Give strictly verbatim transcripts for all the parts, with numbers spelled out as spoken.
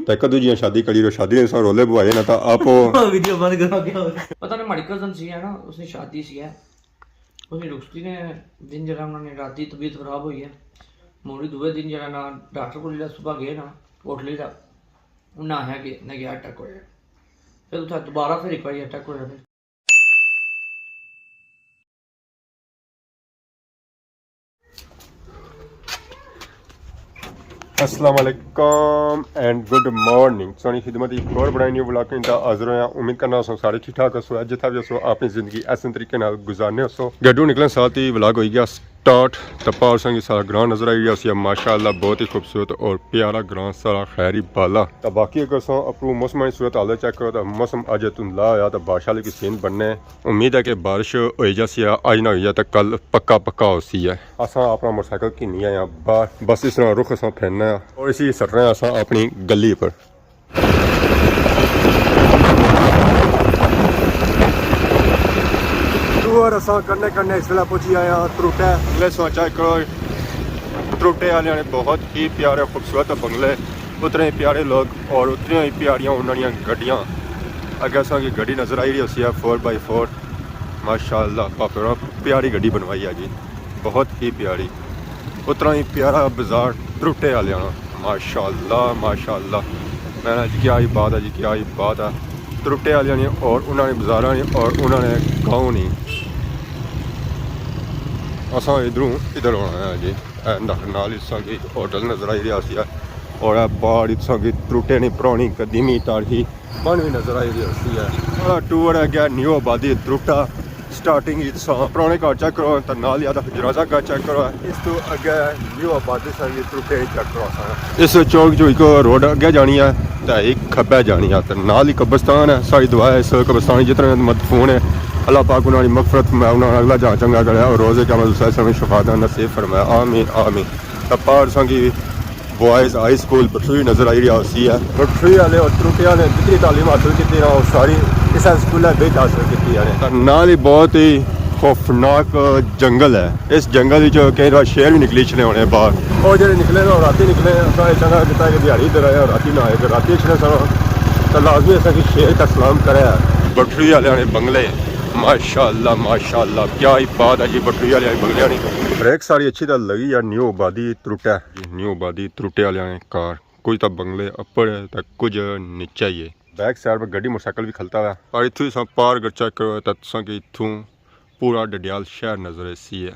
تے کدوں جیاں شادی کری رو، شادی نے ساں رولے بوائے نا، تاں آپ ویڈیو بند کرو، کیا ہو رہا ہے؟ پتہ نہیں، ہماری کزن سی ہے نا، اس نے شادی سی ہے، اس نے رخصتی نے دن جڑا انہوں نے راتی طبیعت خراب ہوئی ہے، موڑی دوے دن جڑا نا ڈاکٹر کو لیلا، صبح گئے نا ہوٹل دا، انہاں آخیا کہ نہ گیا اٹیک ہویا۔ پھر اتھا دوبارہ پھر ایک باری اٹیک ہویا۔ پھر السلام علیکم اینڈ گڈ مارننگ۔ سونی خدمت ایک اور بڑا نیو ولاگ کے اندر حاضر ہویا۔ امید کرنا سو سارے ٹھیک ٹھاک ہسو، جتھا بھی ہسو اپنی زندگی احسن طریقے نال گزارنے ہسو۔ گڈو نکلن ساتھ ہی ولاگ ہوئی گیا سٹارٹ۔ تے پار سنگی سارا گراں نظر آئی رہیا سی، ماشاءاللہ بہت ہی خوبصورت اور پیارا گراں سارا خیری بالا۔ تے باقی اگر سو اپرو موسم کی صورت حال چیک کرو تو موسم اج دھندلا ہویا تے بارش والے کی سین بننے۔ امید ہے کہ بارش ہوئی جاسی ہے، اج نہ ہوئی جائے تے کل پکا پکا ہوسی ہے۔ اساں اپنا موٹر سائیکل گھنی آئے ہاں باہر، بس اس طرح رخ اساں پھرنا ہے اور اسی سٹنا ہے اساں اپنی گلی پر۔ ٹور اساں کرنے کرنے اس ویلے پہنچی آئے ہاں تروٹے۔ بنگلے سو چیک کرو، تروٹے والے نے بہت ہی پیارے خوبصورت بنگلے، اتنے ہی پیارے لوگ اور اتنی ہی پیاریاں انہاں دیاں گڈیاں۔ اگے اساں کی گڈی نظر آئی رہی ہوسی ہے فور بائی فور، ماشاءاللہ پاپڑا پیاری گڈی بنوائی ہے جی، بہت ہی پیاری۔ اتنا ہی پیارا بازار تروٹے والے آنا، ماشاءاللہ ماشاءاللہ۔ میں نا جی کیا ہی بات ہے جی، کیا ہی بات ہے۔ تروٹے والے نے اور انہاں نے بازاراں نے اور انہاں نے گاؤں نے۔ اساں ادھروں ادھر ہونا ہے جی۔ اے نال ہی تساں کی ہوٹل نظر آئی رہیا ہوسی ہے اور اے باہر ہی تساں کی تروٹے نی پرانی قدیمی تاریخی بن بھی نظر آئی رہی ہوسی ہے۔ سارا ٹور ہے گیا نیو آبادی تروٹا۔ سٹارٹنگ ہی تساں پرانے گھر چیک کرو تے نال ہی آدھا جنازہ گھر چیک کرو۔ اس تو اگے نیو آبادی ساری تروٹے چیک کرو اساں۔ اس چوک جو ایک روڈ اگے جانی ہے تے ایک کھبے جانی ہے تے نال ہی قبرستان ہے۔ ساری دعا ہے اس قبرستان جتنے مدفون ہے، اللہ پاک انہاں دی مغفرت فرمائے، انہاں نا اگلا جہاں چنگا کرے اور روز قیامت اس شفاعت نصیب فرمائے۔ آمین آمین۔ تے پار سنگی بوائز ہائی سکول بٹھوئی نظر آئی رہیا ہوسی ہے۔ بٹھوئی والے اور تروٹے والے جتنی تعلیم حاصل کیتی نا، وہ ساری اس سکول وچ حاصل کیتی ہے۔ تے نال ہی بہت ہی خوفناک جنگل ہے۔ اس جنگل وچ کئی وار شیر بھی نکلی اچھنے ہونے باہر۔ اور جڑے نکلے نا، راتی نکلے، اساں اے چنگا کیتا کہ دیہاڑی ادھر آئے اور راتی نہ آئے، تے راتی اچھنے سن تے لازمی اساں کی شیر کا سلام کرے۔ بٹھوئی والے نے بنگلے، ماشاءاللہ ماشاءاللہ، کیا ہی بات ہے جی بٹھوئی والے بنگلے نی۔ بریک ساری اچھی تے لگی یار، نیو آبادی تروٹا ہے۔ نیو آبادی تروٹے والے نے کار، کچھ تاں بنگلے اپر ہے تے کچھ نیچے ہی ہے۔ بیک سائیڈ پر گڈی موٹر سائیکل بھی کھلتا ہوا۔ اور اتھوں اساں پار اگر چیک کرو تے تساں کی اتھوں پورا ڈڈیال شہر نظر ایسی ہے،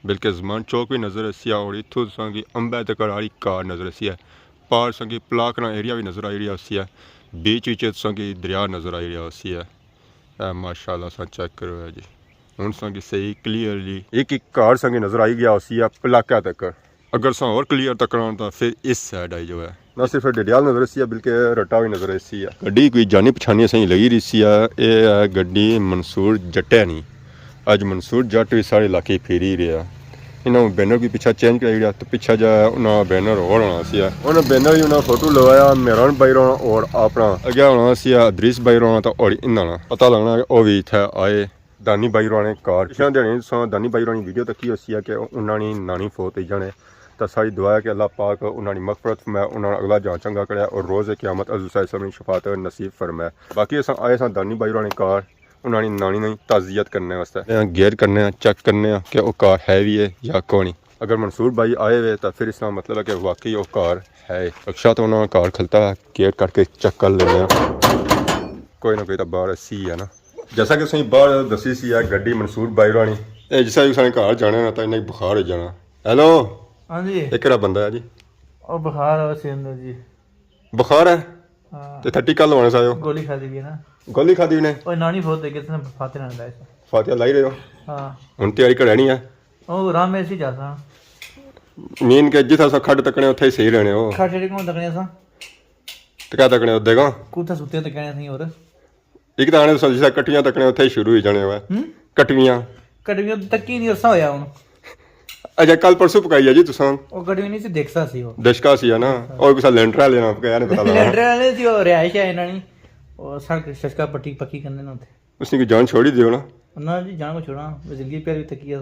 بلکہ زمان چوک بھی نظر ایسی ہے، اور اتھوں تساں کی امبے تے کراڑی کار نظر ایسی ہے۔ پار تساں کی پلاکنا ایریا بھی نظر آئی رہیا ہوسی ہے، بیچ وچ تساں کی دریا نظر آئی رہیا ہوسی ہے۔ اے ماشاءاللہ ساں چیک کرو ہے جی، ہن ساں کی صحیح کلیئرلی ایک ایک کار ساں کی نظر آئی گیا ہوسی ہے پلاکے تک۔ اگر ساں ہور کلیئر تکنا تاں پھر اس سائیڈ آئی جو ہے، نہ صرف ڈڈیال نظر ایسی ہے بلکہ رٹا بھی نظر ایسی ہے۔ گڈی کوئی جانی پچھانی اساں کی لگی رہی سی ہے، اے ہے گڈی منصور جٹے نی۔ اج منصور جٹ بھی سارے علاقے پھیری رہیا۔ انہاں بینر بھی پچھا چینج کرائی رہیا، تو پچھا جا انہاں بینر ہور ہونا سی ہے۔ انہاں بینر ہی انہاں فوٹو لوایا، مہران بھائی ہونا اور اپنا۔ اگے ہونا سی ہے ادریس بھائی ہونا تو اور انہاں نا۔ پتہ لگنا کہ او بھی اتھے آئے۔ دانی بھائی ہوراں نے کار۔ پچھلے دیہاڑے تساں دانی بھائی ہوراں نی ویڈیو تکی ہوسی ہے کہ انہاں نی نانی فوت ہوئی جانے۔ تاں ساری دعا ہے کہ اللہ پاک انہاں نی مغفرت فرمائے، انہاں نا اگلا جہاں چنگا کرے اور روز قیامت حضور صلی اللہ علیہ وسلم نی شفاعت نصیب فرمائے۔ باقی اساں آئے ساں دانی بھائی ہوراں نے کار، انہاں نی نانی نی تعزیت کرنے واسطے۔ گیئر کرنے آں، چیک کرنے آں کہ او کار ہے وی ہے یا کونی۔ اگر منصور بھائی آئے ہوئے تاں پھر اس نا مطلب ہے کہ واقعی او کار ہے۔ رکشہ تو انہاں نا کار کھلتا ہے، گیئر کر کے چیک کر لینے آں۔ کوئی نہ کوئی تاں باہر سی ہے نا۔ جیسا کہ تساں باہر دسی سی ہے گڈی منصور بھائی ہوراں نی۔ اے جس طرح تساں گھر جانا نا تاں انہاں کی بخار ہو جانا۔ ہیلو۔ ہاں جی۔ اے کیڑا بندہ ہے جی؟ او بخار ہے، سین جی۔ بخار ہے؟ ہاں۔ تے تھٹی کل ہونا سا جو۔ گولی کھادی بھی ہے نا۔ گولی کھادی بھی نے؟ او نانی فوت ہے، کس نے فاتحہ نہ لائی سا۔ فاتحہ لائی رہے ہو؟ ہاں۔ ہن تیاری کرانی ہے؟ او آرام میں سی جا سا۔ مین کہ جتھا سا کھڈ تکنے اتھے ہی صحیح رہنے ہو۔ کھڈ چھڑی کون تکنے سا؟ تے کیا تکنے ہو دیکھاں؟ کتھا ستے تکنے سی اور؟ ایک تاں آنے سو جسا کٹویاں تکنے اتھے ہی شروع ہوئی جانے ہوئے۔ ہوں؟ کٹویاں۔ کٹویاں تکی نہیں عرصہ ہویا ہن۔ اچھا، کل پرسوں پکائی ہے جی تساں؟ او کٹوی نہیں سی، دیکھسا سی او۔ دشکا سی ہے نا؟ ہاں۔ اور کسا لینٹر لینا پکایا نہیں پتہ لگا۔ لینٹر والے سی، او رہائش ہے انہاں نی۔ او سڑک ششکا پٹی پکی کرنے نا اتھے۔ اس نے کوئی جان چھوڑی دیو نا۔ نہ جی، جان کو چھوڑا، میں زندگی پہلے بھی تکی ہے۔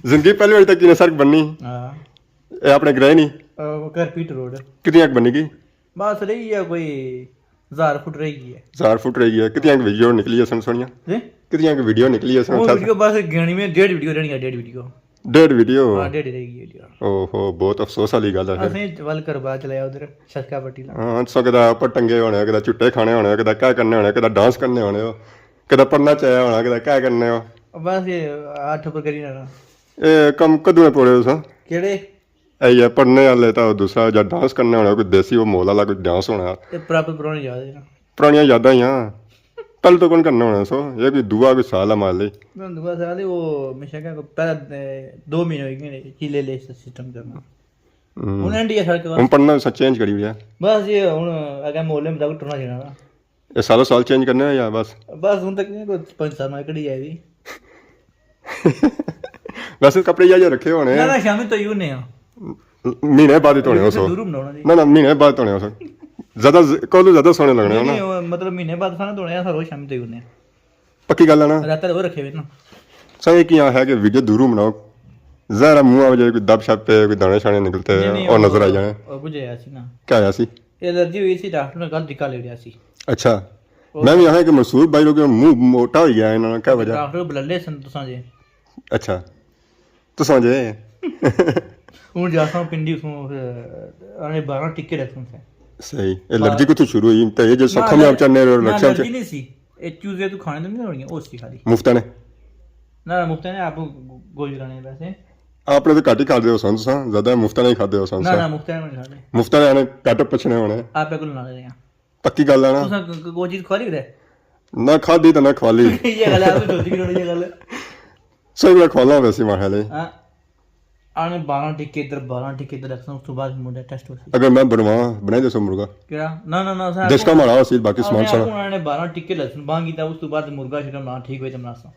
زندگی پہلے والی تکی نے سڑک بننی۔ ہاں۔ اے اپنے گرے نہیں؟ آ، کرپیٹ روڈ۔ کتنی اک بنی گئی؟ بس رہی ہے کوئی ہزار فٹ رہی گئی ہے۔ ہزار فٹ رہی گئی ہے۔ کتنی اک ویڈیو نکلی ہے سن سوہنیاں؟ جی؟ کتنی اک ویڈیو نکلی ہے سن وہ اتھا؟ ویڈیو بس گنی میں ڈیڑھ ویڈیو رہنی ہے، ڈیڑھ ویڈیو۔ ڈیڑھ ویڈیو؟ ہاں، ڈیڑھ رہی گئی ویڈیو۔ اوہو، بہت افسوس والی گل ہے پھر۔ اسیں ول کربا چلایا ادھر ششکا پٹی لا۔ ہاں، سو کدا اپر ٹنگے ہونے، کدا جھٹے کھانے ہونے، کدا کیا کرنے ہونے، کدا ڈانس کرنے ہونے ہو، کدا پڑھنا چاہیا ہونا، کدا کیا کرنے ہو۔ بس یہ آٹھ اوپر کری رہنا۔ اے کم کدوں نے پوڑے ہو سا؟ کیڑے؟ اے یہ پڑھنے والے تو دوسرا جا ڈانس کرنے ہونا، کوئی دیسی وہ مول والا کوئی ڈانس ہونا۔ تے پراپر پرانے یاد ہے نا۔ پرانیاں یاداں ہی ہاں۔ پہلے تو کون کرنا ہونا سو، یہ کوئی دعا کوئی سال ہے مال لئی۔ میں دعا سال ہی وہ ہمیشہ کیا پہلے، اے، دو مہینے ہوئی گئے چیلے لے سسٹم کرنا۔ ہوں۔ ہن اینڈ ہی ہے ساڑے ہن پاس۔ پڑھنا سا چینج کری اوڑیا۔ بس یہ ہن اگے مول مطابق ٹرنا چاہنا نا۔ یہ سالوں سال چینج کرنے ہو یا بس؟ بس ہن تک نہیں، کوئی پنج سال میں کڑی آئی دی۔ ویسے کپڑے یا رکھے ہونے نہ، ہیں۔ نہ، شامی تو یوں نہیں ہاں۔ مہینے بعد ہی دھونے ہو سو۔ دور بناؤنا جی۔ نہ، نہ، مہینے بعد دھونے ہو سو۔ زیادہ ز-، کولو زیادہ سوہنے لگنے ہو نہیں، نا۔ نہیں، وہ مطلب مہینے بعد سارا دھونے آں، سارا شامی تو یوں نہیں۔ پکی گل ہے نا؟ رات تک وہ رکھے ہوئے نا۔ سر، یہ کیا ہے کہ ویڈیو دوروں بناؤ، ظاہر ہے منہ آ جائے، کوئی دب شپ پہ، کوئی دانے شانے نکلتے نہیں، نہیں، اور وہ، نظر آ جانے۔ وہ کچھ آیا سی نا۔ کیا آیا سی؟ الرجی ہوئی سی، ڈاکٹر نے کل ٹیکہ لے لیا سی۔ اچھا۔ اور میں بھی آخیا کہ منصور بھائی لوگ منہ موٹا ہو گیا، انہاں نے کیا وجہ؟ ڈاکٹر بللے سن تساں جے۔ اچھا۔ تساں جے۔ ہن جاساں پنڈی اتھوں، آنے بارہ ٹکے رکھن سے۔ صحیح۔ الرجی کتھوں شروع ہوئی؟ تے یہ جو نہ، سکھم الر-، آپ چاہنے ہو، نہ، رکشا الرجی چ-، نہیں سی۔ اے چوزے تو کھانے تو نہیں ہونی، او سی خالی۔ مفت نے؟ نہ، نہ، مفت نے، آپ گولی کرانے پیسے۔ آپ نے تو گھٹ ہی کھادے ہو سن تساں، زیادہ مفت نہیں کھادے ہو سن نہ، تساں۔ نہ، مفت نے نہیں کھادے۔ مفت نے آنے پیٹ پچھنے ہونے۔ آپ کو لانے دے۔ پکی گل ہے نا؟ تساں ک-، ک-، کوئی چیز کھولی کرے؟ نہ کھادی تے نہ کھوالی۔ یہ گل ہے، آپ سوچی کرو یہ گل۔ صحیح گل کھوالا ویسے ماں خیال ہے۔ ہاں۔ آنے بارہ ٹکے ادھر، بارہ ٹکے ادھر رکھنا، اس تو بعد مرغا ٹیسٹ ہو سی۔ اگر میں بنواں، بنائی دسو مرغا۔ کیا؟ نہ، نہ، نہ، سر، دشکا ماڑا ہو سی، باقی سامان سارا۔ انہاں نے بارہ ٹکے لسن بانگ کیتا، اس تو بعد مرغا شرغا بنا ٹھیک ہوئے تے بناساں۔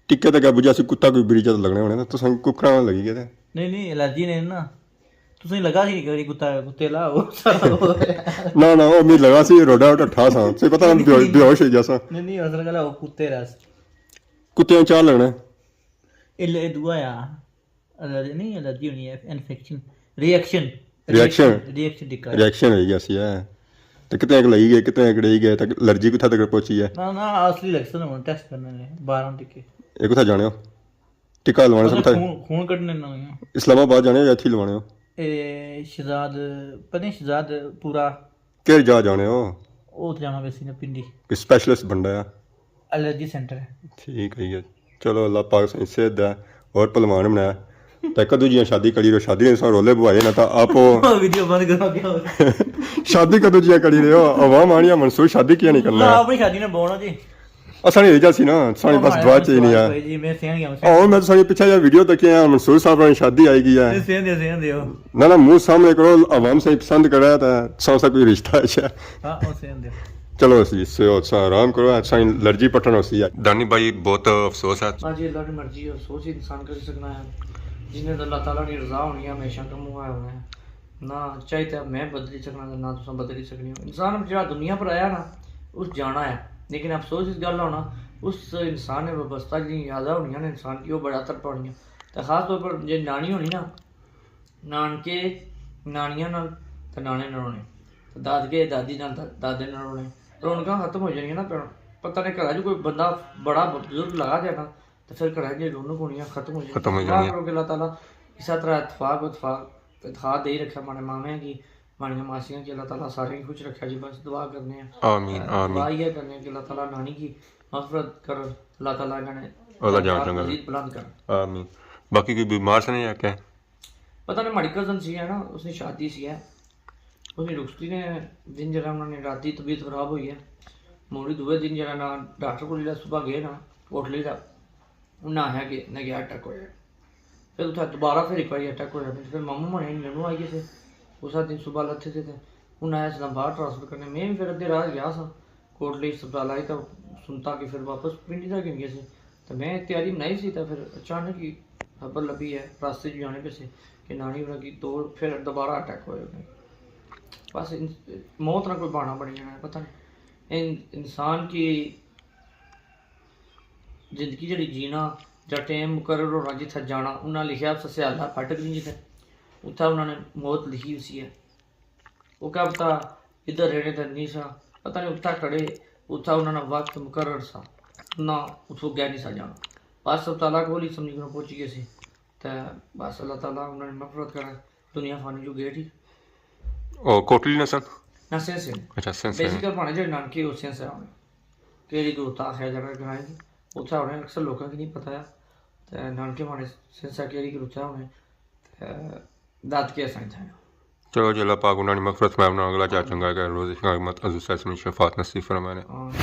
ٹکے تے کیا بجا سی، کتا کوئی بری جا لگنے ہونے نا، تساں ککڑاں لگی گئے تے۔ نہیں، نہیں، الرجی نے نا۔ تساں لگا سی کری کتا، کتے لا، وہ سارا وہ۔ نہ، نہ، وہ می لگا سی، روڈا ٹھا سا۔ سے پتہ نہ، بے-، بے ہوش ہو گیا سا۔ نہیں، نہیں، اصل گل ہے، وہ کتے رس۔ کتے چاہ لگنا۔ اے لے دعا یا۔ الرجی نہیں، الرجی ہونی ہے، انفیکشن، ریئیکشن۔ ریئیکشن؟ ریئیکشن ٹکا ہے۔ ریئیکشن ہوئی گیا سی، ہے۔ تے کتنے اک لگی گئے، کتنے اک رہی گئے، تے الرجی کتھا تک پہنچی ہے؟ نہ، نہ، اصلی ریئیکشن ہونا، ٹیسٹ کرنے نے، بارہ ٹکے۔ یہ کتھا جانے ہو؟ ٹکا لوانے سے اچھا، کتھا؟ خون، خون کڈنے نہ ہویا۔ اسلام آباد جانے ہو یا اتھی لوانے ہو؟ اے شہزاد، پتہ نہیں شہزاد پورا۔ کہڑی جا جانے ہو؟ او تے جانا ویسی نا پنڈی۔ کوئی اسپیشلسٹ بندہ ہے؟ الرجی سینٹر ہے۔ ٹھیک ہے جی۔ چلو اللہ پاک سائیں صحت دے اور پلوان بنایا۔ تے کدو جیاں شادی کری رو، شادی نے سو رولے بوائے نہ تا آپ۔ ویڈیو بند کرو کیا ہو؟ شادی کدو جیاں کری رہے ہو؟ عوام آنی ہے منصور، شادی کیا نہیں کرنا ہے؟ آپ ہی شادی نے بونا جی۔ اساں نہیں رہ جاسی نا، ساڑی بس دعا چاہیے نہیں ہے۔ جی، میں سیاں گیا، میں سیاں۔ اور میں تو ساڑی پچھا جا ویڈیو تک کیا منصور صاحب نے شادی آئی گئی ہے۔ سیاں دے، سیاں دے ہو۔ نہ، نہ، منہ سامنے کرو، عوام سے پسند کرا تھا، سو سا کوئی رشتہ ہے۔ ہاں، او سیاں دے۔ چلو اسی سے ہو سا آرام کرو، سائیں الرجی پٹن ہو سی ہے۔ دانی بھائی، بہت افسوس ہے۔ ہاں جی، اللہ کی مرضی ہے، افسوس ہی انسان کری سکنا ہے۔ جنہیں تو اللہ تعالیٰ کی رضا ہونی ہے، ہمیشہ کم ہوا ہونا ہے۔ نہ چاہے تے میں بدلی سکنا تے نہ تساں بدلی سکنی ہو۔ انسان جڑا دنیا پر آیا نا، اس جانا ہے، لیکن افسوس اس گل ہونا، اس انسان نے وابستہ جی یاداں ہونیاں نے انسان کی، وہ بڑا تڑپا ہونیاں۔ تے خاص طور پر جے نانی ہونی نا، نانکے، نانیاں نال تے نانے نال رونے، تے دادکے دادی نال دا-، دادے نال رونے، رونقاں ختم ہو جانیاں نا۔ پر پتہ نہیں گھرا جو کوئی بندہ بڑا بزرگ لگا جائے نا، تے پھر گھراں دی رونق ہونیاں ختم ہو جاندی۔ ختم ہو دعا جاندی۔ کرو کہ اللہ تعالیٰ اسے طرح اتفاق، اتفاق، اتحاد دے رکھے ماڑے مامے کی، ماڑیاں ماسیاں کی، اللہ تعالیٰ سارے کی خوش رکھے جی، بس دعا کرنے ہیں۔ آمین، آمین۔ دعا یہ کرنے ہیں کہ اللہ تعالیٰ نانی کی مغفرت کر، اللہ تعالیٰ انہاں نے اللہ جان چنگا مزید بلند کر۔ آمین۔ باقی کوئی بیمار سے نہیں آ کے؟ پتہ نہیں، ماڑی کزن سی ہے نا، اس نے شادی سی ہے، اس نے رخصتی نے دن جڑا انہاں نے راتی طبیعت خراب ہوئی ہے، موڑی دوئے دن جڑا نا ڈاکٹر کول جڑا صبح گئے نا کوٹلی دا، انہاں آخیا کہ انہاں کی ہارٹ اٹیک ہویا۔ پھر اتھا دوبارہ پھر ایک باری اٹیک ہویا، پھر ماموں ہونے ننو آئی گئے سے، اس دن صبح لتھے سے تے انہاں آخیا اساں باہر ٹرانسفر کرنے۔ میں بھی پھر ادھے راہ گیا سا کوٹلی اسپتال آئی تاں سنتا کہ پھر واپس پنڈی دا گھن گئے سے۔ تے میں تیاری بنائی سی تے پھر اچانک ہی خبر لبھی ہے راستے چ جانے پے سے کہ نانی ہوراں کی دو پھر دوبارہ اٹیک ہوئے انہیں۔ بس ان-، موت نہ کوئی بہانہ بنی جانا ہے، پتہ نہیں۔ ان-، انسان کی زندگی جڑی جینا، جا ٹائم مقرر ہونا جتھا جانا، انہاں لکھیا سسے اللہ پھٹک نہیں جتھے۔ اتھا انہاں نے موت لکھی ہوسی ہے۔ او کیا پتہ ادھر رہنے تے نہیں سا، پتہ نہیں اتھا کھڑے، اتھا انہاں نا وقت مقرر سا، نہ اتھوں گیا نہیں سا جانا۔ بس اللہ تعالیٰ کول ہی سمجھی کر پہنچی گئے سی۔ تے بس اللہ تعالیٰ انہاں نے مغفرت کرے، دنیا فانی جو گئے ٹھیک۔ او کوٹلی نسن؟ نہ سنسن۔ اچھا، سنسن۔ بیسیکل پانے جڑے نانکے او سنسن ہونے۔ کیڑی گروتھا آخیا جانا گرائیں کی، اتھا ہونے اکثر لوکاں کی نہیں پتہ ہے۔ تے نانکے پانے سنسن کیڑی گروتھا ہونے۔ تے دادکے اساں اتھا ہیں۔ چلو جی، اللہ پاک انہاں نی مغفرت فرمائے، انہاں اگلا جا چنگا کہ روز قیامت حضور صلی اللہ علیہ وسلم شفاعت نصیب فرمائے نے۔ آمین۔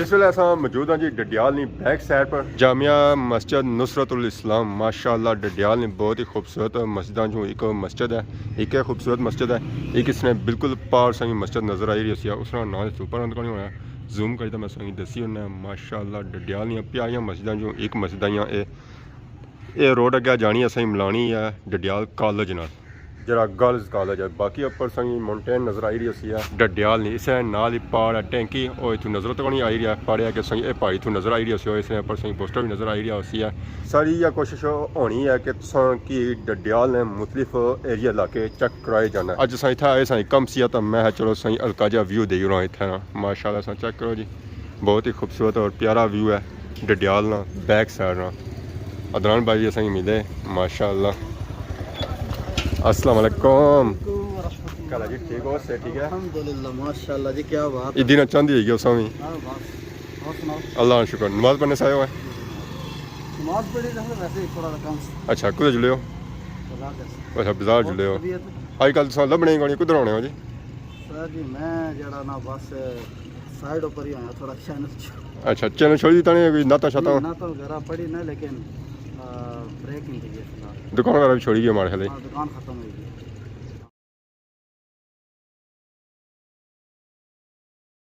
اس ویلے اساں موجود ہاں جی ڈڈیال نی بیک سائیڈ پر، جامع مسجد نصرت الاسلام۔ ماشاءاللہ ڈڈیال نی بہت ہی خوبصورت مسجداں چوں ایک مسجد ہے، ایک خوبصورت مسجد ہے۔ ایک اس نے بالکل پار سنگی مسجد نظر آئی رہی سی، اس نا نام اس اوپر اندر نہیں ہونا۔ زوم کری تے میں سنگی دسی ہونا۔ ماشاءاللہ ڈڈیال نیاں پیاریاں مسجداں چوں ایک مسجد آئیاں۔ اے اے روڈ اگے جانی اساں ملانی ہے ڈڈیال کالج نال، جڑا گرلز کالج ہے۔ باقی اپر سنگی ماؤنٹین نظر آئی رہی ہوسی ہے ڈڈیال نی، اسے نال ہی پہاڑ ہے ٹینکی، او اتھوں نظر تک نہیں آئی رہیا۔ پہاڑے اگے سنگی اے پہاڑی اتھوں نظر آئی رہی ہوسی، اس نے اپر سنگی پوسٹر بھی نظر آئی رہیا ہوسی ہے۔ ساری یہ کوشش ہونی ہے کہ تساں کی ڈڈیال نے مختلف ایریا علاقے چیک کرائے جانا۔ اج اساں اتھا آئے ساں کم سی، تو میں کہا چلو ساں ہلکا جہا ویو دئی اوڑاں اتھا نا۔ ماشاءاللہ ساں چیک کرو جی، بہت ہی خوبصورت اور پیارا ویو ہے ڈڈیال نا بیک سائیڈ نا۔ عدنان بھائی اساں کی ملے، ماشاءاللہ۔ السلام علیکم۔ کیا حال ہے جی، ٹھیک ہو؟ صحت ٹھیک ہے؟ الحمدللہ، ماشاءاللہ جی، کیا بات ہے۔ عیدی نا چاندی ہوئی گیا اساں وی۔ ہاں، بس۔ اور سناؤ؟ اللہ کا شکر۔ نماز پڑھنے سے آئے ہوئے؟ نماز پڑھی تھا، ویسے ہی تھوڑا سا کم سی۔ اچھا، کدھر جلے ہو؟ بازار جا سی۔ اچھا، بازار اور جلے ہو۔ طبیعت؟ آج کل تساں لبنے ہی کونی، کدھر ہونے ہو جی؟ سر جی، میں جڑا نا بس سائیڈ اوپر ہی ہویا، تھوڑا چینل چھوڑ۔ اچھا، چینل چھوڑی دیتا نے، کوئی نعتاں شعتاں؟ نعتاں وغیرہ پڑھی نے، لیکن، آ، بریک ہی نہیں دی ہے فی الحال۔ دکان وغیرہ بھی چھوڑی گئی ماڑے خیال ہے۔ ہاں، دکان ختم ہوئی گئی۔